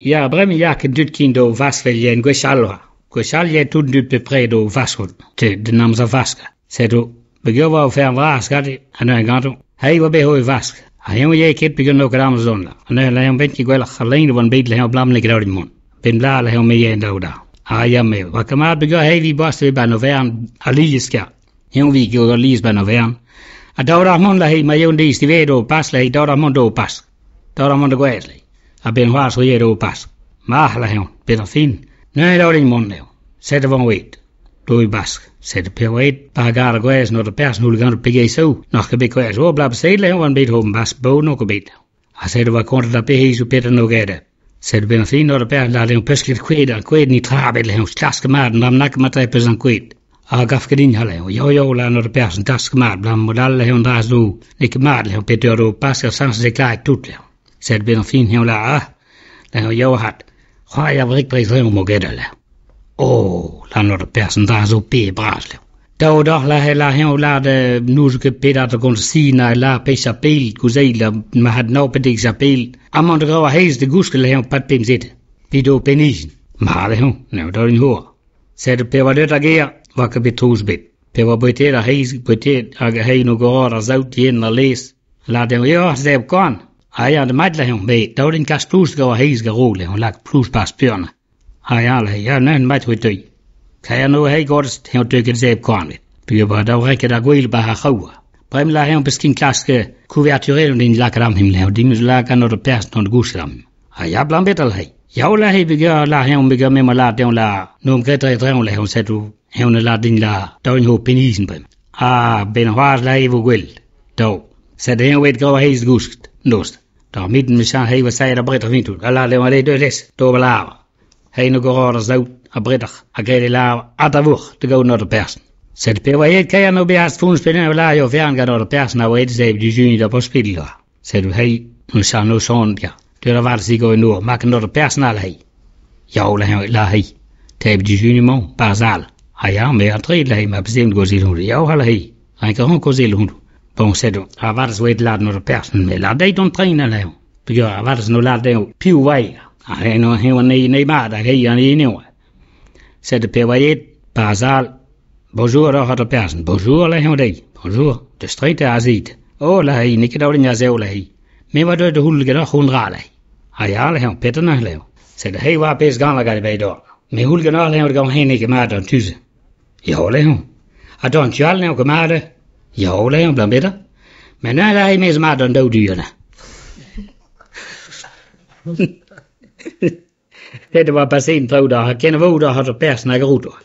Ya, bremañ ya ket dud ken d'o vaskell yen gwechall oa. Gwechall ya tout dud bepred o vaskell, te, d'an amzer vask. Setu, peogwir oa oferenn vras gante, ha neuze ganto, hei oa bet o vask. Ha eñ 'yae ket peogwir n'eo ket amzer zont. Ha neuze lezomp bet ket gwelloc'h al lein oan bet lezomp abalamour n'eo ket aet mont. Benn bloaz lezomp me 'yae en-dro da. Ha ya me, oa ket mat peogwir hei vi boas 'ba an oferenn alies kea. Eñ vi ket alies 'ba an oferenn. Ha dav deoc'h mont lezhe, ma eo an deiz diwezhañ d'o pask lezhe, dav deoc'h mont d'o pask. Dav deoc'h mont da gouez lezhe. A-benn c'hoazh 'vo eo Pask. Ma, lâr-eñ, bet ar fin. Neuze eo din mont eo. Sed e vo aet. Doue Bask. Sed pe oa aet pa gar ar gwez n'oa da perzh n'houl gant pegeit soù. N'oc'h ket bet kouezh. O, blaz sed lezh oan bet hom Bask bo n'o ket bet. Ha sed e oa kontet ar pezh zo bet an ogede. Sed ben ar fin n'oa da perzh lâr dezhañ peus ket kouezhet ar kouezhet ni tra bet lezhañ klask mat an dra nak ma tre peus an kouezhet. Ha gav ket din ha lezhañ. Yo yo lâr n'oa da perzh an task mat blam mod all lezhañ dra zo. N'eo ket mat lezhañ pet eur do Pask ar sañs e klaet tout lezhañ. Sed ben ar fin heñv lâr ah lezhañ yo hat. C'hoari ar brick breizh mo gedal. Oh, lâr n'oa da perzh an dra zo pe bras lezhañ. Dav deoc'h lâr lâr heñv lâr n'ouzout ket petra da gont sin ha lâr pezh a pel gouzeil ma had nav pe dek zapel. Amañ da grav ar heiz da gousket lezhañ pad pemzet. Pit o pennizin. Ma lezhañ, n'eo daou din hor. Sed pe oa deut ar gêr, oa ket bet trouz bet. Pe oa bouetet ar heiz, bouetet hag hein o goror ar saout yen ar lez. Lâr dezhañ, eo, zeb koan. Ha ya, da mat lezhañ, met daou din kas plouz gant ar heiz garo lezhañ, lak plouz pas spurn. Ha ya, lezhañ, ya, neuze mat c'hwi teuy. Kaer no hei gorst, heñv teu ket zeb koan bet. Peogwir oa daou renket ar gwel ba ar c'hraou. Bremañ lâr heñv peus kin klask kouverturel din lakaat am him lezhañ, dim eus lakaat an perzh d'an gousket am. Ha ya, blam bet al hei. Ya, lâr hei peogwir lâr heñv peogwir me ma lâr dezhañ lâr n'omp ket dre dreñv lezhañ setu heñv ne lâr din lâr daou ho pennizin bremañ. Ha ben c'hoazh lâr e vo gwell. Daou. Sed eñ oet grav heiz gousket, noz. D'ar midin mechañ hei oa saet abred ar vintoù. Ha lâr dezhañ ale deus les, d'ober lâr. Hei no goror ar saout abredoc'h ha graet e lâr ha da vourc'h da gaout an person. Sed pe oa aet kaer no bezañ foñs penaos lâr eo fern gant ar person a oa aet zev dijuniñ da bospedel oa. Sed hei, mechañ no son ya. Deur a vat zigo en noor, mak an person all hei. Ya, lâr hei. Teb dijuniñ mañ, bar sal. Ha ya, me an trede hei, ma bezem gozel hon. Ya, hal hei. Renk a ran gozel hon. Bon, sed a vat zo aet lâr an person, me lâr deit an train al eo. Peogwir a vat no lâr dezhañ piv oa Ha hei no hei oa nei mat hag hei an hini oa. Sed pe oa aet, bar sal. Bonjour deoc'h ar person. Bonjour lâr-eñ dezhi. Bonjour. Deus treid azit. Oh, lâr hei, n'eo ket daou din azev lâr hei. Me oa deuet da c'houll ganeoc'h un dra lâr hei. Ha ya lâr-eñ, petra neuze lâr-eñ. Sed hei oa pezh gant hag a bet d'or. Me c'houll ganeoc'h lâr-eñ gant hen n'eo ket mat an tu-se. Ya lâr-eñ. Ha d'an tu all n'eo ket mat Ya lâr-eñ, blam petra. Met neuze lâr hei me zo mat d'an daou du neuze. Sed e oa paseet an traoù deoc'h ha kenavo deoc'h ar person hag ar rotour.